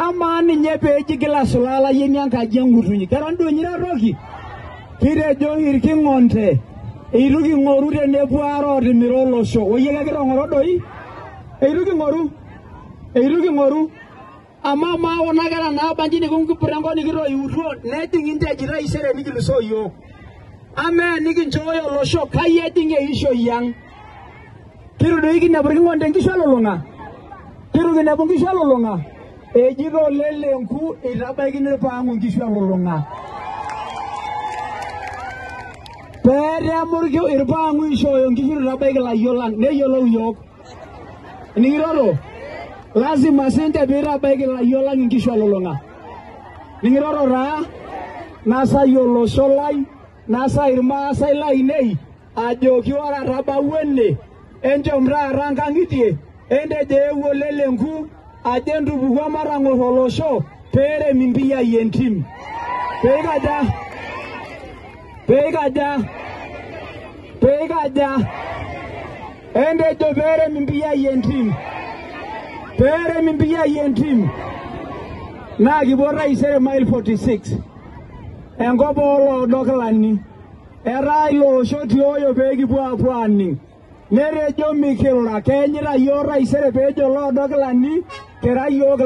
Amaa ninye peeji kila asulaa olayieni enkaji eng'utunyi. Keton duo toki. Kitejo irking'onte eitu king'oru tenepuo aare otimira olosho. Oyie kekitong'oro doi? Eitu king'oru? Eitu king'oru? Amaa maa kuna kera naabanji nikimput enkop nikitoiutuo nejing ninche eji taisere nikilusoo yiok. Amaa enikinchooyo olosho kai ejing eishoi ang'? Kitu doi kinepu irking'onte nkishu elulung'a? Kitu kinepu nkishu elulung'a? Ejito Olelenku eitabaikini irpaang'u nkishu elulung'a. Peetemu irpaang'u ishooyo nkishu itu itabaiki ilayiok lang' neyiolou yiok. Nikiroro? Lazima sinche piitabaiki ilayiok lang' inkishu elulung'a. Nikiroro taa? Nasai olosho lai, nasai irmaasai lainei ajoki ore atabawua ene enchom taata nkang'itie entejo eewuo Olelenku ajo entupuku matang'or olosho peerem impiyai entim. Peikaja? Peikaja? Peikaja? Entejo peerem impiyai entim. Peerem impiyai entim. Naa kipuo taisere mile 46. Enkop ooloodo kilani. Etaa ilo osho tioyo pee kipuo apuo aning'. Netejo mikirura keenyita yiok taisere peejo loodo kilani kira yiok.